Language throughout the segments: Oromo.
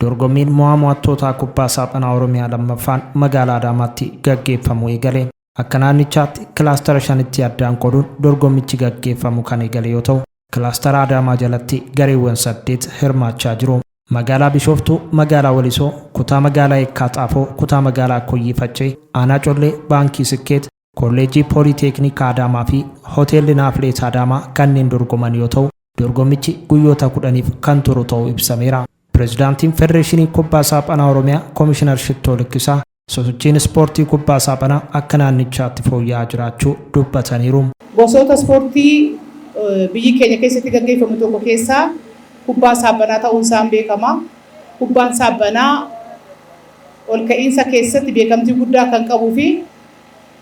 Dorgommiin mo'aa mo'attootaa kubbaa saaphanaa Oromiyaa 2ffaan magaalaa Adaamaatti gaggeeffamuu eegale. Akka naannichaatti kilaastara shanitti addaan qooduun dorgommichi gaggeeffamuu kan eegale yoo ta'u, kilaastara Adaamaa jalatti gareewwan 8 hirmaachaa jiru. Magaalaa Bishooftuu, Magaalaa Walisoo, Kutaa Magaalaa Eekkaa Xaafoo, Kutaa Magaalaa Koyyii Faccee, Aanaa Collee, Baankii Sikkeet, Kolleejjii Poolii Teeknikaa Adaamaa fi Hoteelli Naafleet Adaamaa kanneen dorgoman yoo ta'u, dorgommichi guyyoota 10f kan turu ta'uu ibsameera. Pireezidaantiin Federeeshinii Kubbaa Saaphanaa Oromiyaa Komishinar Shittoo Likkisaa sosochiin ispoortii kubbaa saaphanaa akka naannichaatti fooyya'aa jiraachuu dubbataniiru. Gosoota ispoortii biyyi keenya keessatti gaggeeffamu tokko keessaa kubbaa saaphanaa ta'uun isaan beekama. Kubbaan saaphanaa olka'iinsa keessatti beekamtii guddaa kan qabuu fi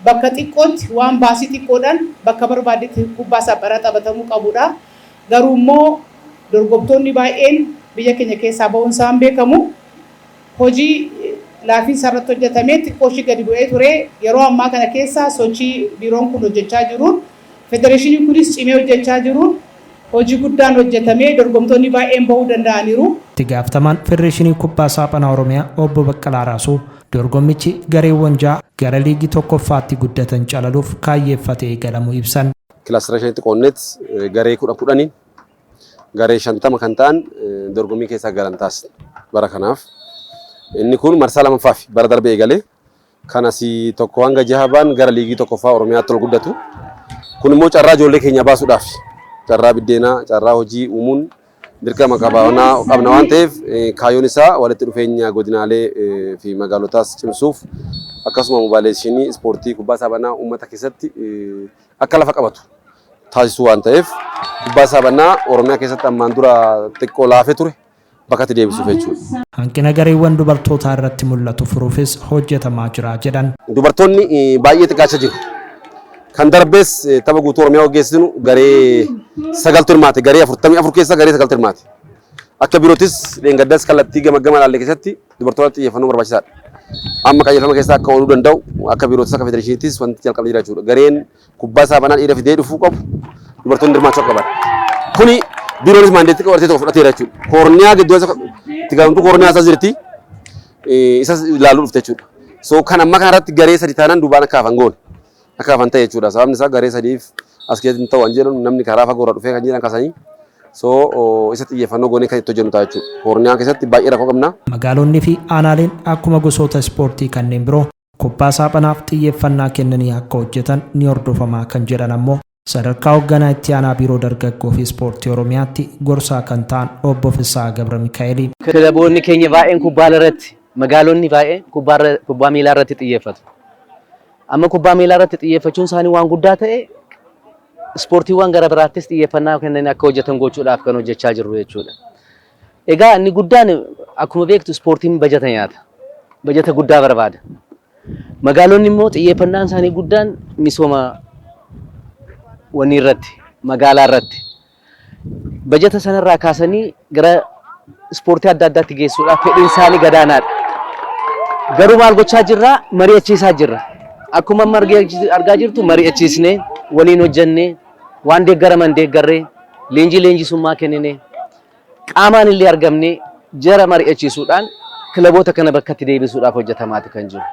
bakka xiqqootti waan baasii xiqqoodhaan bakka barbaaddetti kubbaa saaphanaa taphatamuu qabudha. Garuu immoo dorgomtoonni baay'een biyya keenya keessaa ba'uun isaan beekamu. Hojii laafiinsa irratti hojjetamee xiqqoo ishii gadi bu'ee ture. Yeroo ammaa kana keessa sochii biiroon kun hojjechaa jiruun, federeeshiniin kunis cimee hojjechaa jiruun hojii guddaan hojjetamee dorgomtoonni baay'een ba'uu danda'aniiru. Itti gaaftamaan Federeeshinii Kubbaa Saaphanaa Oromiyaa Obbo Baqqalaa Raasuu dorgommichi gareewwan 6 gara liigii 1ffaatti guddatan calaluuf kaayyeeffatee eegalamuu ibsan. Kilaastara shanitti qoodneet garee 10 kudhaniin garee 50 kan ta'an dorgommii keessaa galan taasisne bara kanaaf. Inni kun marsaa lamaffaafi bara darbe eegalee kan asii 1 hanga 6 ba'an gara liigii 1ffaa Oromiyaatti ol guddatu. Kun immoo carraa ijoollee keenya baasuudhaaf carraa biddeenaa, carraa hojii uumuun dirqama qabna waan ta'eef kaayyoon isaa walitti dhufeenya godinaalee fi magaalotaas cimsuuf akkasuma mobaayilaayizeeshinii ispoortii kubbaa saaphanaa uummata keessatti akka lafa qabatu taasisuu waan ta'eef kubbaa saaphanaa Oromiyaa keessatti ammaan dura xiqqoo laafee ture bakkatti deebisuuf jechuudha. Hanqina gareewwan dubartootaa irratti mul'atu furuufis hojjetamaa jira jedhan. Dubartoonni baay'ee xiqqaachaa jiru. Kan darbees tapha guutuu Oromiyaa gaggeessinu garee sagaltu hirmaate. Garee 44 keessaa garee sagaltu hirmaate. Akka biirootis dheengaddas kallattii gama gama ilaalle keessatti dubartoota xiyyeeffannoo barbaachisaadha. Amma qajeelfama keessaa akka ooluu danda'u akka biirootis akka federeeshiniittis wanti jalqabne jira jechuudha. Gareen kubbaa saaphanaa dhiira fidee dhufuu qabu dubartoonni hirmaachuu akka qaban. Kuni biiroonis maandeetti qabatee tokko fudhateera jechuudha. Koorniyaa gidduu itti gaafatamtuu koorniyaa isaas jirti. Isas ilaaluu dhufte jechuudha. So kan amma kanarratti garee sadi taanaan duubaan akka hafan goone. Akka hafan ta'e jechuudha. Sababni isaa garee sadiif as keessatti hin ta'u kan jedhan namni karaa fagoo irraa dhufee kan jedhan kaasanii. So isa xiyyeeffannoo goonee kan itti hojjennu ta'a jechuudha. Koorniyaa keessatti baay'ee rakkoo qabna. Magaalonni fi aanaaleen akkuma gosoota ispoortii kanneen biroo kubbaa saaphanaaf xiyyeeffannaa kennanii akka hojjetan ni hordofama kan jedhan ammoo sadarkaa Hogganaa Itti Aanaa Biiroo Dargaggoo fi Ispoortii Oromiyaatti gorsaa kan ta'an Obbo Fissahaa Gabramikaa'eli. Kilaboonni keenya baay'een kubbaa irratti, magaalonni baay'een kubbaa miilaa irratti xiyyeeffatu. Amma kubbaa miilaa irratti xiyyeeffachuun isaanii waan guddaa ta'e ispoortiiwwan gara biraattis xiyyeeffannaa kennanii akka hojjetan gochuudhaaf kan hojjechaa jirru jechuudha. Egaa inni guddaan akkuma beektu ispoortiin bajata nyaata. Bajata guddaa barbaada. Magaalonni immoo xiyyeeffannaan isaanii guddaan misooma wanni irratti, magaalaa irratti. Bajata sanarraa kaasanii gara ispoortii adda addaatti geessuudhaaf fedhiin isaanii gadaanaadha. Garuu maal gochaa jirra? Mari'achiisaa jirra. Akkuma amma argaa jirtu mari'achiisnee, waliin hojjennee, waan deeggaraman deeggarree, leenjii leenjisummaa kenninee, qaamaan illee argamnee jara mari'achiisuudhaan kilaboota kana bakkatti deebisuudhaaf hojjetamaati kan jiru.